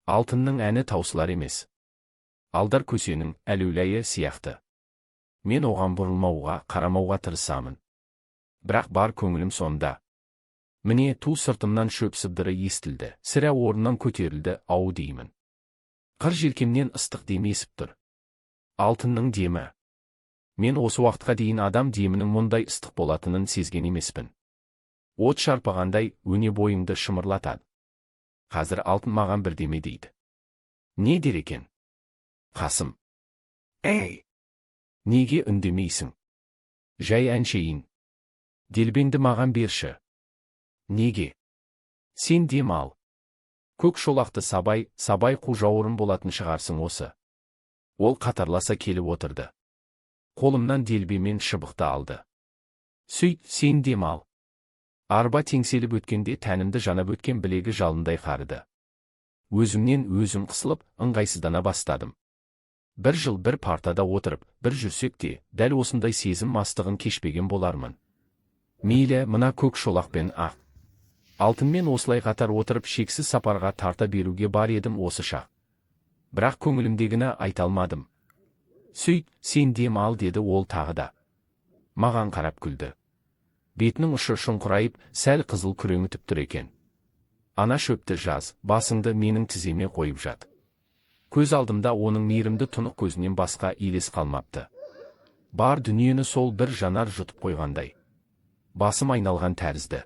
Алтынның әні таусылар емес. Алдар Көсенің әлеулайы сияқты. Мен оған бұрылмауға, қарамауға тырысамын. Бірақ бар көңілім сонда. Міне, ту сыртымнан шөп сыбдыры естілді, сірә, орнынан көтерілді ау деймін. Қыр желкемнен ыстық дем есіп тұр. Алтынның демі. Мен осы уақытқа дейін адам демінің мұндай ыстық болатынын сезген емеспін. От шарпығандай өне бойыңды шымырлатады. Қазір Алтын маған бірдеме дейді. Не дер екен? Қасым. Ей! Неге үндемейсің? Жай әншейін. Делбеңді маған берші. Неге? Сен дем ал. Көк шолақты сабай, сабай қу жауырын болатын шығарсың осы. Ол қатарласа келіп отырды. Қолымнан делбе мен шыбықты алды. Сөйт, сен дем ал. Арба теңселіп өткенде тәнімді жанап өткен білегі жалындай қарыды. Өзімнен өзім қысылып, ыңғайсыздана бастадым. Бір жыл бір партада отырып, бір жүрсек те, дәл осындай сезім мастығын кешпеген болармын. Мейлі, мына көк шолақ пен ақ Алтынмен осылай қатар отырып, шексіз сапарға тарта беруге бар едім осы шақ. Бірақ көңілімдегіні айта алмадым. Сөйт, сен дем ал, деді ол тағы да. Маған қарап күлді. Бетінің ұшы шұңқырайып, сәл қызыл күреңітіп тұр екен. Ана шөпті жаз, басыңды менің тіземе қойып жат. Көз алдымда оның мейірімді тұнық көзінен басқа елес қалмапты. Бар дүниені сол бір жанар жұтып қойғандай. Басым айналған тәрізді.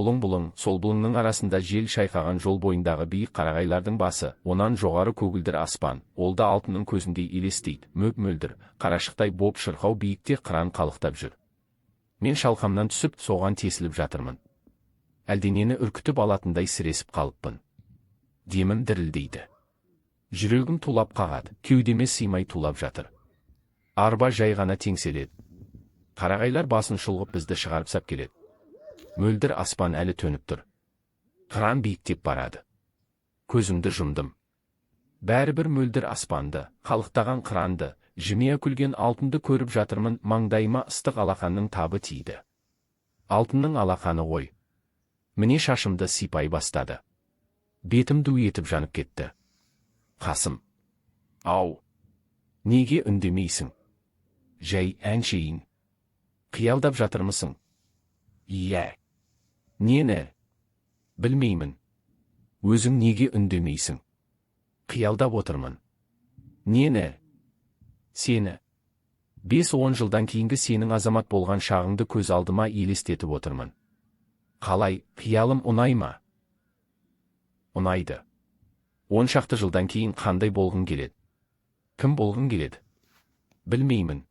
Бұлың-бұлың, сол бұлыңның арасында жел шайқаған жол бойындағы биік қарағайлардың басы, онан жоғары көгілдір аспан, ол да Алтынның көзіндей елестейді, мөп-мөлдір, қарашықтай боп шырқау биікте қыран қалықтап жүр. Мен шалқамнан түсіп, соған тесіліп жатырмын. Әлденені үркітіп алатындай сіресіп қалыппын. Демім дірілдейді. Жүрегім тулап қағады, кеудеме сыймай тулап жатыр. Арба жай ғана теңселеді. Қарағайлар басын шұлғып, бізді шығарып сап келеді. Мөлдір аспан әлі төніп тұр. Қыран биіктеп барады. Көзімді жұмдым. Бәрібір мөлдір аспанды, қалықтаған қыранды, жымия күлген Алтынды көріп жатырмын. Маңдайыма ыстық алақанның табы тиді. Алтынның алақаны ғой. Міне, шашымды сипай бастады. Бетім ду етіп жанып кетті. Қасым. Ау. Неге үндемейсің? Жай әншейін. Қиялдап жатырмысың? Иә. Нені? Білмеймін. Өзің неге үндемейсің? Қиялдап отырмын. Нені? Сені. 5-10 жылдан кейінгі сенің азамат болған шағыңды көз алдыма елестетіп отырмын. Қалай, қиялым ұнай ма? Ұнайды. 10 шақты жылдан кейін қандай болғың келеді? Кім болғың келеді? Білмеймін.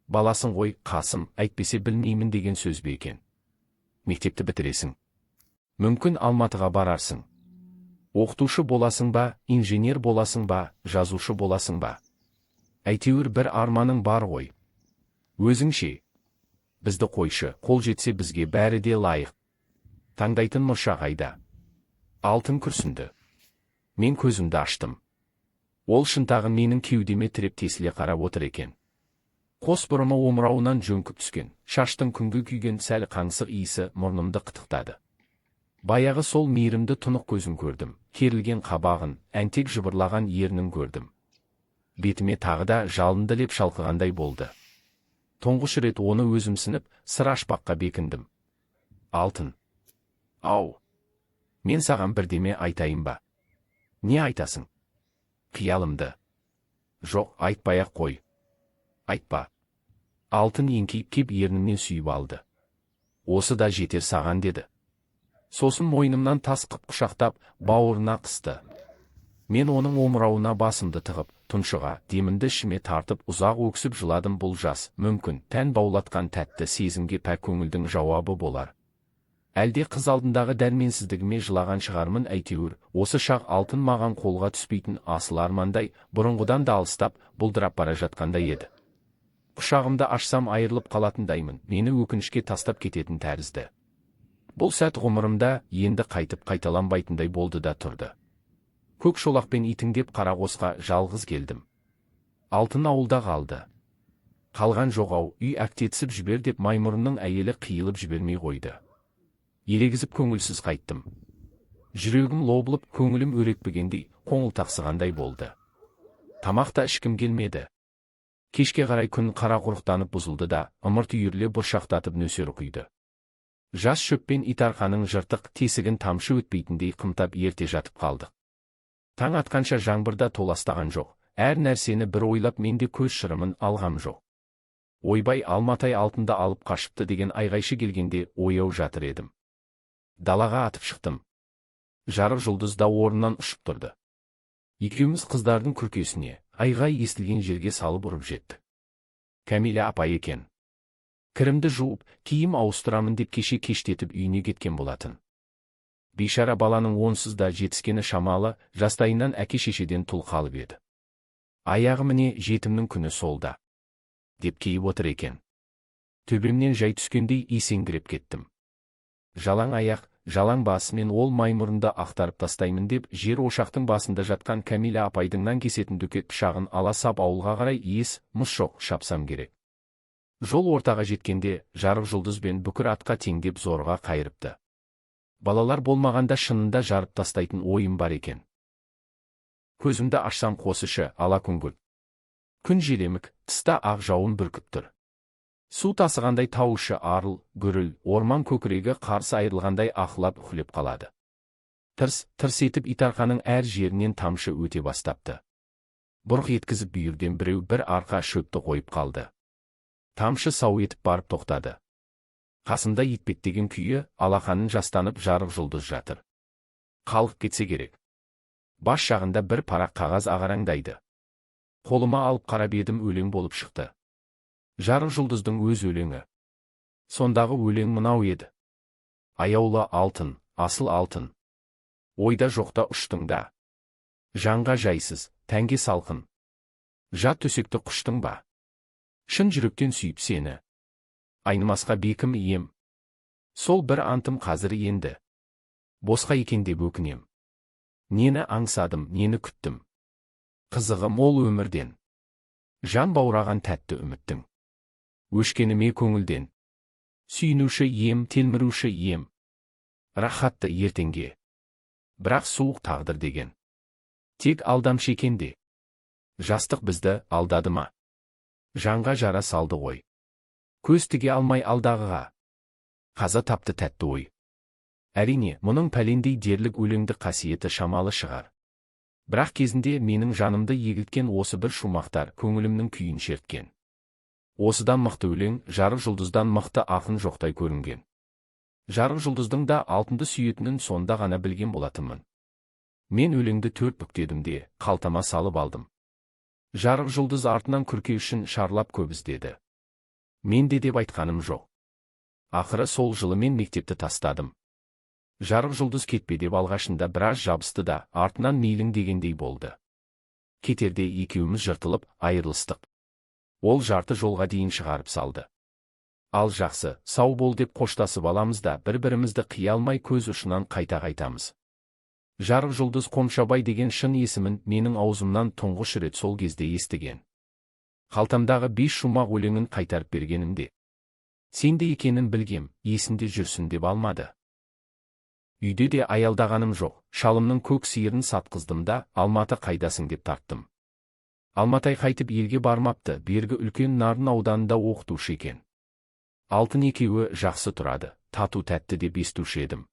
Баласың ғой, Қасым, әйтпесе білмеймін деген сөз бе екен? Мектепті бітіресің. Мүмкін, Алматыға барарсың. Оқытушы боласың ба, инженер боласың ба, жазушы боласың ба? Әйтеуір бір арманың бар ғой. Өзің ше? Бізді қойшы, қол жетсе, бізге бәрі де лайық. Таңдайтын мұрша қайда? Алтын күрсінді. Мен көзімді аштым. Ол шынтағын менің кеудеме тіреп, тесіле қарап отыр екен. Қос бұрымы омырауынан жөңкіп түскен, шаштың күнгі күйген сәл қаңсық иісі мұрнымды қытықтады. Баяғы сол мейірімді тұнық көзін көрдім, керілген қабағын, әнтек жыбырлаған ернін көрдім. Бетіме тағы да жалынды леп шалқығандай болды. Тұңғыш рет оны өзімсініп, сыр ашпаққа бекіндім. Алтын. Ау. Мен саған бірдеме айтайын ба? Не айтасың? Қиялымды. Жоқ, айтпай-ақ қой. Айтпа. Алтын еңкейіп кеп, ернімнен сүйіп алды. Осы да жетер саған, деді. Сосын мойнымнан тас қып құшақтап, бауырына қысты. Мен оның омырауына басымды тығып, тұншыға, демімді ішіме тартып, ұзақ өксіп жыладым. Бұл жас, мүмкін, тән баулатқан тәтті сезімге пәк көңілдің жауабы болар. Әлде қыз алдындағы дәрменсіздігіме жылаған шығармын. Әйтеуір, осы шақ Алтын маған қолға түспейтін асыл армандай, бұрынғыдан да алыстап, бұлдырап бара жатқандай еді. Құшағымды ашсам, айырылып қалатындаймын, мені өкінішке тастап кететін тәрізді. Бұл сәт ғұмырымда енді қайтып қайталанбайтындай болды да тұрды. Көк шолақпен итіңдеп Қарақосқа жалғыз келдім. Алтын ауылда қалды. Қалған жоқ ау, үй әктетісіп жібер деп Маймұрынның әйелі қиылып жібермей қойды. Ерегізіп, көңілсіз қайттым. Жүрегім лоблып, көңілім өрекпігендей, қоңылтақсығандай болды. Тамақ та ішкім келмеді. Кешке қарай күн қарақұрықтанып бұзылды да, ымырт үйіріле бұршақтатып нөсер құйды. Жас шөппен итарқаның жыртық тесігін тамшы өтпейтіндей қымтап ерте жатып қалдық. Таң атқанша жаңбыр да толастаған жоқ. Әр нәрсені бір ойлап мен де көз шырымын алғам жоқ. Ойбай, Алматай алтынды алып қашыпты деген айғайшы келгенде ояу жатыр едім. Далаға атып шықтым. Жарық жұлдыз да орнынан ұшып тұрды. Екеуміз қыздардың күркесіне, айғай естілген жерге салып ұрып жеттік. Кәмилә апай екен. Кірімді жуып, киім ауыстырамын деп кеше кештетіп үйіне кеткен болатын. Бейшара баланың онсыз да жетіскені шамалы, жастайынан әке-шешеден тұл қалып еді. Аяғы міне жетімнің күні солда, деп кейіп отыр екен. Төбемнен жай түскендей есеңгіреп кеттім. Жалаң аяқ, жалаң басымен ол маймұрынды ақтарып тастаймын деп жер ошақтың басында жатқан Кәмилә апайдың нан кесетін дөкет пышағын ала сап ауылға қарай ес, мұс жоқ шапсам керек. Жол ортаға жеткенде жарық жұлдыз бен бүкір атқа теңдеп зорға қайырыпты. Балалар болмағанда шынында жарып тастайтын ойым бар екен. Көзімді ашсам қос іші ала күңгірт. Күн желемік, тыста ақ жауын бүркіп тұр. Су тасығандай тау іші арыл, гүріл, орман көкірегі қарсы айырылғандай ақылап үхлеп қалады. Тырс, тырс етіп итарқаның әр жерінен тамшы өте бастапты. Бұрқ еткізіп бүйірден біреу бір арқа шөпті қойып қалды. Тамшы сау етіп барып тоқтады. Қасымда етпеттеген күйі алақанын жастанып жарық жұлдыз жатыр. Қалғып кетсе керек. Бас жағында бір парақ қағаз ағараңдайды. Қолыма алып қарап едім, өлең болып шықты. Жарық жұлдыздың өз өлеңі. Сондағы өлең мынау еді. Аяулы алтын, асыл алтын. Ойда жоқта ұштың да. Жанға жайсыз, тәнге салқын. Жат төсекті құштың ба? Шын жүректен сүйіп сені. Айнымасқа бекім ием. Сол бір антым қазір енді. Босқа екен деп өкінем. Нені аңсадым, нені күттім. Қызығы мол өмірден. Жан баураған тәтті үміттің. Өшкеніме көңілден. Сүйінуші ем, телміруші ем. Рахатты ертеңге. Бірақ суық тағдыр деген. Тек алдамшы екен де. Жастық бізді алдады ма? Жанға жара салды ғой. Көз тіге алмай алдағыға. Қаза тапты тәтті ой. Әрине, мұның пәлендей дерлік өлеңді қасиеті шамалы шығар. Бірақ кезінде менің жанымды егілткен осы бір шумақтар көңілімнің күйін шерткен. Осыдан мықты өлең, жарық жұлдыздан мықты ақын жоқтай көрінген. Жарық жұлдыздың да алтынды сүйетінін сонда ғана білген болатынмын. Мен өлеңді төрт бүктедім де, қалтама салып алдым. Жарық жұлдыз артынан күрке үшін шарлап көп іздеді. Мен де деп айтқаным жоқ. Ақыры сол жылы мен мектепті тастадым. Жарық жұлдыз кетпе деп алғашында біраз жабысты да, артынан мейлің дегендей болды. Кетерде екеуміз жыртылып, айырылыстық. Ол жарты жолға дейін шығарып салды. Ал жақсы, сау бол деп қоштасып аламыз да, бір-бірімізді қия алмай көз ұшынан қайта қайтамыз. Жарық жұлдыз Қомшабай деген шын есімін менің аузымнан тұңғыш рет сол кезде естіген. Қалтамдағы 5 шумақ өлеңін қайтарып бергенімде. Сенде екенін білгем, есінде жүрсін деп алмады. Үйде де аялдағаным жоқ, шалымның көк сиырын сатқыздым да, Алматы қайдасың деп тарттым. Алматай қайтып елге бармапты, бергі үлкен Нарын ауданында оқытушы екен. Алтын екеуі жақсы тұрады, тату тәтті деп естуші едім.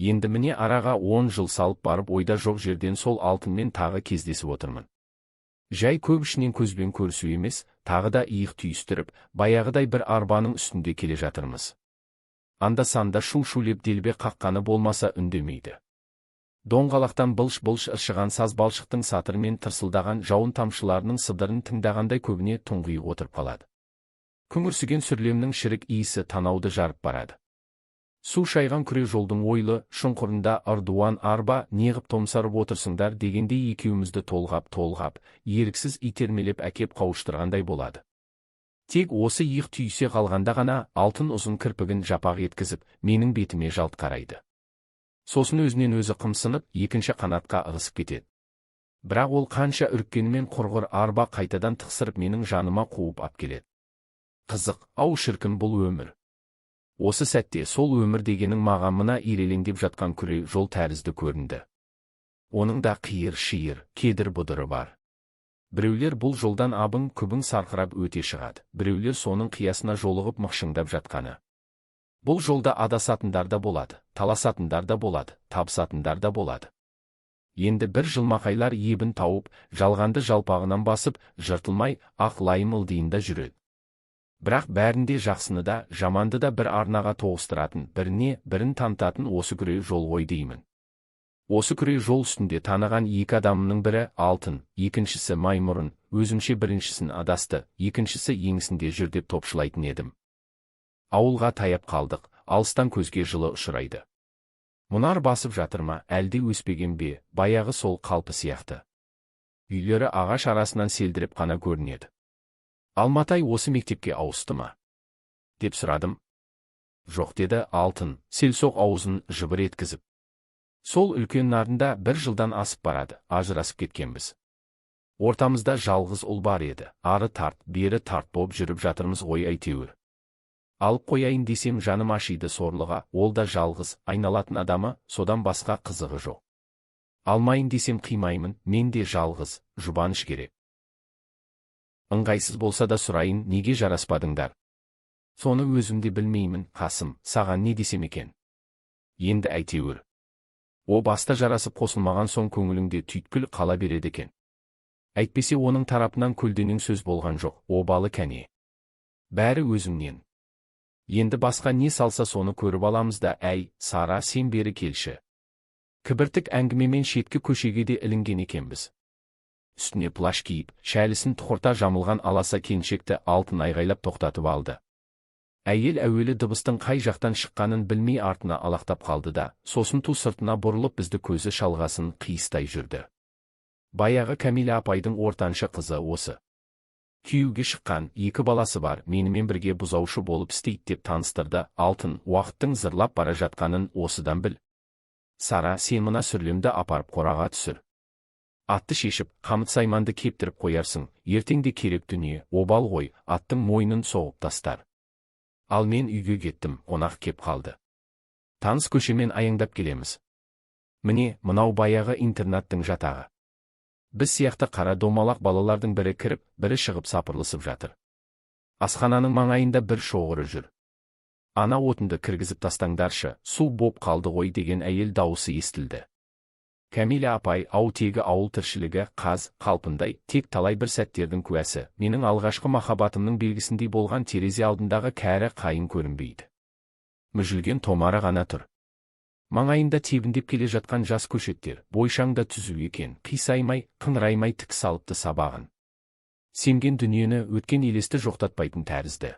Енді міне араға 10 жыл салып барып ойда жоқ жерден сол алтынмен тағы кездесіп отырмын. Жай көп ішінен көзбен көрісу емес, тағы да иық түйістіріп, баяғыдай бір арбаның үстінде келе жатырмыз. Анда-санда шу-шулеп делбе қаққаны болмаса үндемейді. Доңғалақтан былш-былш ыршыған саз балшықтың сатырмен тырсылдаған жауын тамшыларының сыбдырын тыңдағандай көбіне тұңғиып отырып қалады. Күңірсіген сүрлемнің шірік иісі танауды жарып барады. Су шайған күре жолдың ойлы, шұңқырында ырдуан арба неғып томсарып отырсыңдар дегендей екеумізді толғап-толғап, еріксіз итермелеп әкеп қауыштырғандай болады. Тек осы иық түйісе қалғанда ғана алтын ұзын кірпігін жапақ еткізіп, менің бетіме жалт қарайды. Сосын өзінен өзі қымсынып, екінші қанатқа ығысып кетеді. Бірақ ол қанша үріккенімен құрғыр арба қайтадан тықсырып менің жаныма қуып ап келеді. Қызық, ау шіркін бұл өмір. Осы сәтте сол өмір дегенің маған мына ирелеңдеп жатқан күре жол тәрізді көрінді. Оның да қиыр-шиыр, кедір-бұдыры бар. Біреулер бұл жолдан абың-күбің сарқырап өте шығады, біреулер соның қиясына жолығып мықшыңдап жатқаны. Бұл жолда адасатындар да болады, таласатындар да болады, табысатындар да болады. Енді бір жылмақайлар ебін тауып, жалғанды жалпағынан басып, жыртылмай, ақ лайым ылдиында жүреді. Бірақ бәрінде жақсыны да, жаманды да бір арнаға тоғыстыратын, біріне бірін танытатын осы күре жол ғой деймін. Осы күре жол үстінде таныған екі адамның бірі Алтын, екіншісі Маймұрын, өзімше біріншісін адасты, екіншісі еңісінде жүр деп топшылайтын едім. Ауылға таяп қалдық, алыстан көзге жылы ұшырайды. Мұнар басып жатыр ма, әлде өспеген бе, баяғы сол қалпы сияқты. Үйлері ағаш арасынан селдіреп қана көрінеді. Алматай осы мектепке ауысты ма? Деп сұрадым. Жоқ, деді Алтын, селсоқ аузын жыбыр еткізіп. Сол үлкен нарында бір жылдан асып барады, ажырасып кеткенбіз. Ортамызда жалғыз ұл бар еді, ары тарт, бері тарт боп жүріп жатырмыз ғой әйтеуір. Алып қояйын десем жаным ашиды сорлыға, ол да жалғыз, айналатын адамы, содан басқа қызығы жоқ. Алмайын десем қимаймын, мен де жалғыз, жұбаныш керек. Ыңғайсыз болса да сұрайын, неге жараспадыңдар? Соны өзім де білмеймін, Қасым, саған не десем екен? Енді әйтеуір. О баста жарасып қосылмаған соң көңіліңде түйткіл қала береді екен. Әйтпесе оның тарапынан көлденең сөз болған жоқ, обалы кәне. Бәрі өзімнен. Енді басқа не салса соны көріп аламыз да, әй, Сара, сен бері келші. Кібіртік әңгімемен шеткі көшеге де ілінген екенбіз. Үстіне плащ киіп, шәлісін тұқырта жамылған аласа келіншекті Алтын айғайлап тоқтатып алды. Әйел әуелі дыбыстың қай жақтан шыққанын білмей артына алақтап қалды да, сосын ту сыртына бұрылып бізді көзі шалғасын қиыстай жүрді. Баяғы Кәмилә апайдың ортаншы қызы осы. Күйеуге шыққан, екі баласы бар, менімен бірге бұзаушы болып істейді деп таныстырды Алтын, уақыттың зырлап бара жатқанын осыдан біл. Сара, сен мына сүрлемді апарып қораға түсір. Атты шешіп, қамыт сайманды кептіріп қоярсың, ертең де керек дүние, обал ғой, аттың мойнын соғып тастар. Ал мен үйге кеттім, қонақ кеп қалды. Таныс көшемен аяңдап келеміз. Міне, мынау баяғы интернаттың жатағы. Біз сияқты қара домалақ балалардың бірі кіріп, бірі шығып сапырылысып жатыр. Асхананың маңайында бір шоғыры жүр. Ана отынды кіргізіп тастаңдаршы, су боп қалды ғой деген әйел дауысы естілді. Кәмилә апай, ау тегі ауыл тіршілігі, қаз, қалпындай, тек талай бір сәттердің куәсі, менің алғашқы махаббатымның белгісіндей болған терезе алдындағы кәрі қайың көрінбейді. Мүжілген томары ғана тұр. Маңайында тебіндеп келе жатқан жас көшеттер, бойшаң да түзу екен, қисаймай, қыңыраймай тік салыпты сабағын. Семген дүниені өткен елесті жоқтатпайтын тәрізді.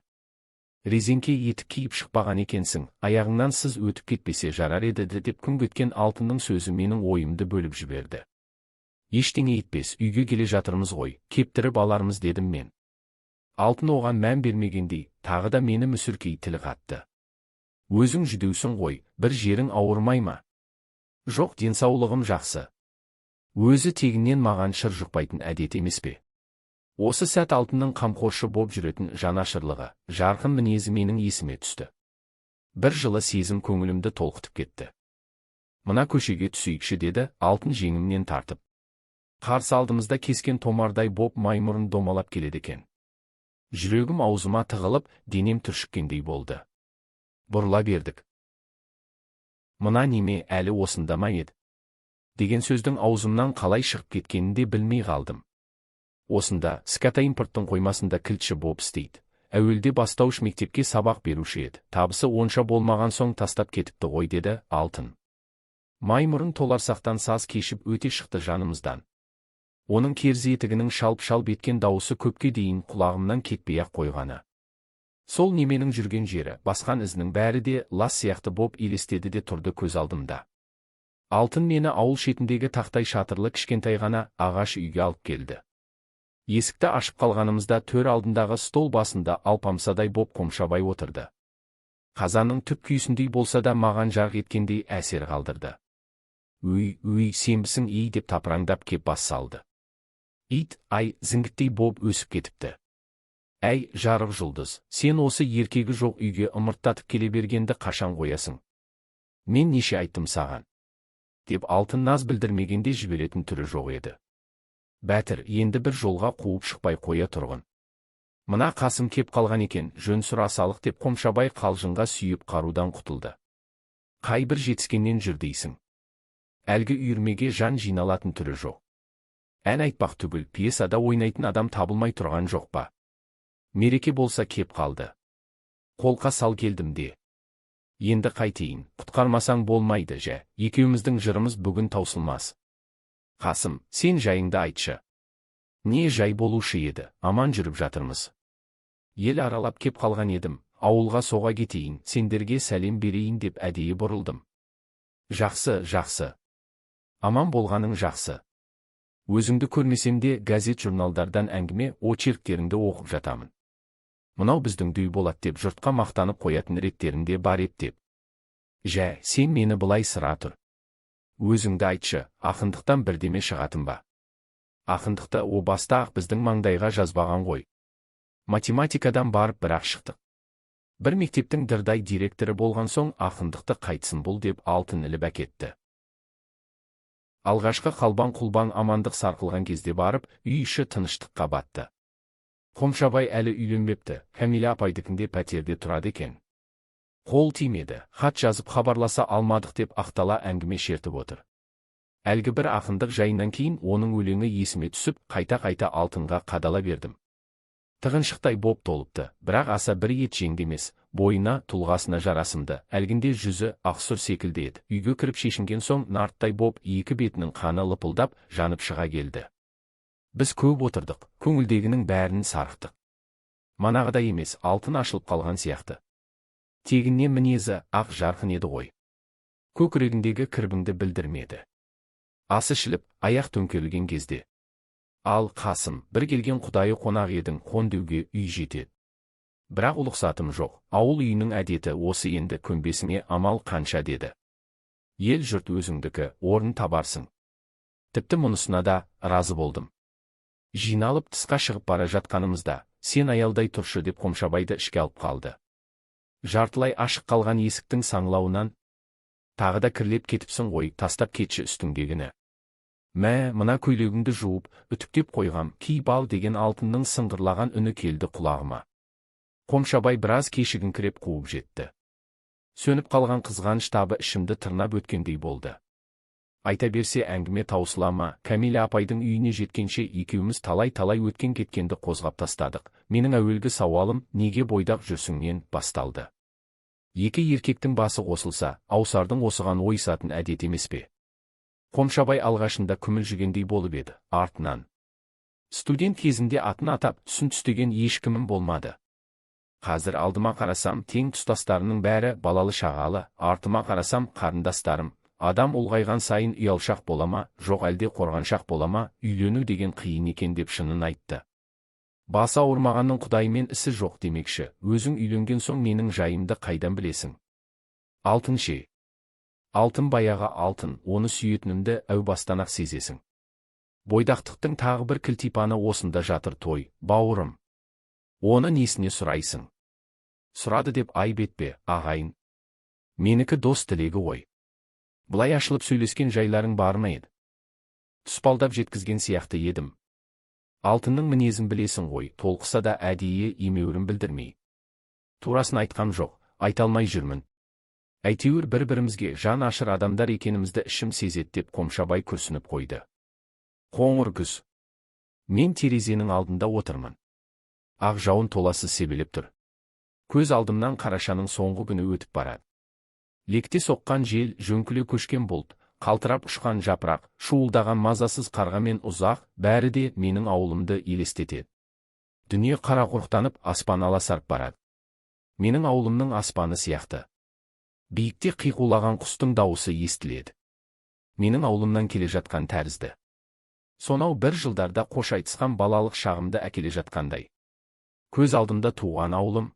Резеңке етік киіп шықпаған екенсің, аяғыңнан сыз өтіп кетпесе жарар еді деп күңк еткен Алтынның сөзі менің ойымды бөліп жіберді. Ештеңе етпес, үйге келе жатырмыз ғой, кептіріп алармыз дедім мен. Алтын оған мән бермегендей, тағы да мені мүсіркей тіл қатты. Өзің жүдеусің ғой, бір жерің ауырмай ма? Жоқ, денсаулығым жақсы. Өзі тегіннен маған шыр жұқпайтын әдет емес пе? Осы сәт Алтынның қамқоршы боп жүретін жанашырлығы, жарқын мінезі менің есіме түсті. Бір жылы сезім көңілімді толқытып кетті. Мына көшеге түсейікші деді Алтын жеңімнен тартып. Қарсы алдымызда кескен томардай боп Маймұрын домалап келеді екен. Жүрегім аузыма тығылып, денем түршіккендей болды. Бұрыла бердік. Мына неме әлі осында ма еді? Деген сөздің аузымнан қалай шығып кеткенін де білмей қалдым. Осында, Скотоимпорттың қоймасында кілтші боп істейді. Әуелде бастауыш мектепке сабақ беруші еді. Табысы онша болмаған соң тастап кетіпті ғой деді Алтын. Маймұрын толарсақтан саз кешіп өте шықты жанымыздан. Оның керзі етігінің шалп-шалп еткен дауысы көпке дейін құлағымнан кетпей-ақ қойғаны. Сол неменің жүрген жері, басқан ізінің бәрі де лас сияқты боп елестеді де тұрды көз алдымда. Алтын мені ауыл шетіндегі тақтай шатырлы кішкентай ғана ағаш үйге алып келді. Есікті ашып қалғанымызда төр алдындағы стол басында алпамсадай боп Қомшабай отырды. Қазанның түп күйсіндей болса да маған жарқ еткендей әсер қалдырды. Өй, өй, сенбісің ей деп тапыраңдап кеп бас салды. Ит, ай, зіңгіттей боп өсіп кетіпті. Әй, жарық жұлдыз, сен осы еркегі жоқ үйге ымырттатып келе бергенді қашан қоясың? Мен неше айттым саған? Деп Алтын наз білдірмегенде жіберетін түрі жоқ еді. Бәтір, енді бір жолға қуып шықпай қоя тұрғын. Мына Қасым кеп қалған екен, жөн сұрасалық деп Қомшабай қалжыңға сүйіп қарудан құтылды. Қай бір жетіскеннен жүр дейсің? Әлгі үйірмеге жан жиналатын түрі жоқ. Ән айтпақ түгіл, пьесада ойнайтын адам табылмай тұрған жоқ па? Мереке болса кеп қалды. Қолқа сал келдім де. Енді қайтейін, құтқармасаң болмайды жә, екеуміздің жырымыз бүгін таусылмас. Қасым, сен жайыңды айтшы. Не жай болушы еді, аман жүріп жатырмыз. Ел аралап кеп қалған едім, ауылға соға кетейін, сендерге сәлем берейін деп әдейі бұрылдым. Жақсы, жақсы. Аман болғаның жақсы. Өзіңді көрмесем де газет-журналдардан әңгіме, очерктеріңді оқып жатамын. Мынау біздің дүй болады деп жұртқа мақтанып қоятын реттерінде бар ептеп. Жә, сен мені былай сыра тұр. Өзіңді айтшы, ақындықтан бірдеме шығатын ба? Ақындықты о баста-ақ біздің маңдайға жазбаған ғой. Математикадан барып бірақ шықтық. Бір мектептің дырдай директоры болған соң ақындықты қайтсын бұл деп Алтын іліп әкетті. Алғашқы қалбаң-құлбаң амандық сарқылған кезде барып, үй іші тыныштыққа батты. Қомшабай әлі үйленбепті, Кәмилә апайдікінде пәтерде тұрады екен. Қол тимеді, хат жазып хабарласа алмадық деп ақтала әңгіме шертіп отыр. Әлгі бір ақындық жайынан кейін оның өлеңі есіме түсіп, қайта-қайта Алтынға қадала бердім. Тығыншықтай боп толыпты, бірақ аса бір ет жеңді емес, бойына, тұлғасына жарасымды, әлгінде жүзі ақсұр секілді еді. Үйге кіріп шешінген соң нарттай боп екі бетінің қаны лыпылдап, жанып шыға келді. Біз көп отырдық, көңілдегінің бәрін сарықтық. Манағыдай емес, Алтын ашылып қалған сияқты. Тегінне мінезі ақ жарқын еді ғой. Көкірегіндегі кірбіңді білдірмеді. Асы ішіліп, аяқ төңкерілген кезде. Ал, Қасым, бір келген құдайы қонақ едің, қон деуге үй жетеді. Бірақ ұлықсатым жоқ, ауыл үйінің әдеті осы енді көнбесіңе амал қанша деді. Ел жұрт өзіңдікі, орын табарсың. Тіпті мұнысына да разы болдым. Жиналып тысқа шығып бара жатқанымызда, сен аялдай тұршы деп Қомшабайды ішке алып қалды. Жартылай ашық қалған есіктің саңлауынан, тағы да кірлеп кетіпсің ғой, тастап кетші үстіңдегіні. Мә, мына көйлегіңді жуып, үтіктеп қойғам, ки бал деген Алтынның сыңғырлаған үні келді құлағыма. Қомшабай біраз кешігіңкіреп қуып жетті. Сөніп қалған қызғаныш табы ішімді тырнап өткендей болды. Айта берсе әңгіме таусыла ма, Кәмилә апайдың үйіне жеткенше екеуміз талай-талай өткен-кеткенді қозғап тастадық. Менің әуелгі сауалым, неге бойдақ жүрсіңнен басталды. Екі еркектің басы қосылса, аусардың осыған ойысатын әдет емес пе? Қомшабай алғашында күмілжігендей болып еді, артынан. Студент кезінде атын атап, түсін түстеген ешкімім болмады. Қазір алдыма қарасам, тең тұстастарының бәрі балалы шағалы, артыма қарасам, қарындастарым. Адам ұлғайған сайын ұялшақ бола ма, жоқ әлде қорғаншақ бола ма, үйлену деген қиын екен деп шынын айтты. Басы ауырмағанның құдаймен ісі жоқ демекші, өзің үйленген соң менің жайымды қайдан білесің? Алтын ше? Алтын баяғы алтын, оны сүйетінімді әу бастан-ақ сезесің. Бойдақтықтың тағы бір кілтипаны осында жатыр той, бауырым. Оны несіне сұрайсың? Сұрады деп айып етпе, ағайын. Менікі дос тілегі ғой. Былай ашылып сөйлескен жайларың бар ма еді? Тұспалдап жеткізген сияқты едім. Алтынның мінезін білесің ғой, толқыса да әдейі емеурін білдірмей. Турасын айтқам жоқ, айта алмай жүрмін. Әйтеуір бір-бірімізге жан ашыр адамдар екенімізді ішім сезеді деп Қомшабай күрсініп қойды. Қоңыр күз. Мен терезенің алдында отырмын. Ақ жауын толассыз себелеп тұр. Көз алдымнан қарашаның соңғы күні өтіп барады. Лекте соққан жел, жөңкіле көшкен бұлт, қалтырап ұшқан жапырақ, шуылдаған мазасыз қарғамен ұзақ, бәрі де менің ауылымды елестетеді. Дүние қарақұрықтанып, аспан аласарып барады. Менің ауылымның аспаны сияқты. Биікте қиқулаған құстың дауысы естіледі. Менің ауылымнан келе жатқан тәрізді. Сонау бір жылдарда қош айтысқан балалық шағымды әкеле жатқандай. Көз алдымда туған ауылым.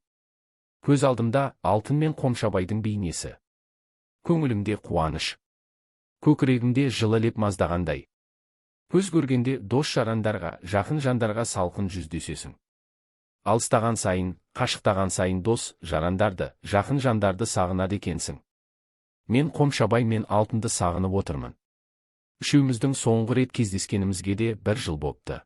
Көз алдымда Алтын мен Қомшабайдың бейнесі. Көңілімде қуаныш. Көкірегімде жылы леп маздағандай. Көз көргенде дос жарандарға, жақын жандарға салқын жүздесесің. Алыстаған сайын, қашықтаған сайын дос, жарандарды, жақын жандарды сағынады екенсің. Мен Қомшабай мен Алтынды сағынып отырмын. Үшеуміздің соңғы рет кездескенімізге де бір жыл бопты.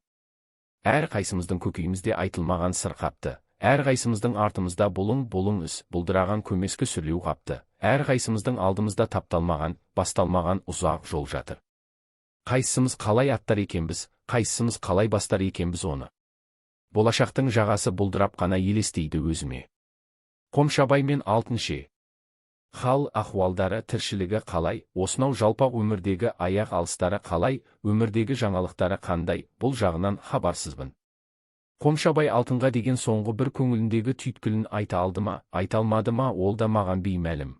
Әр қайсымыздың көкейімізде айтылмаған сыр қапты, әр қайсымыздың артымызда бұлың-бұлың іс, бұлдыраған көмескі сүрлеу қапты, әр қайсымыздың алдымызда тапталмаған, басталмаған ұзақ жол жатыр. Қайсымыз қалай аттар екенбіз, қайсымыз қалай бастар екенбіз оны. Болашақтың жағасы бұлдырап қана елестейді өзіме. Қомшабай мен Алтын ше? Хал ахуалдары, тіршілігі қалай, осынау жалпақ өмірдегі аяқ алыстары қалай, өмірдегі жаңалықтары қандай, бұл жағынан хабарсызбын. Қомшабай Алтынға деген соңғы бір көңіліндегі түйткілін айта алды ма, айта алмады ма, ол да маған беймәлім.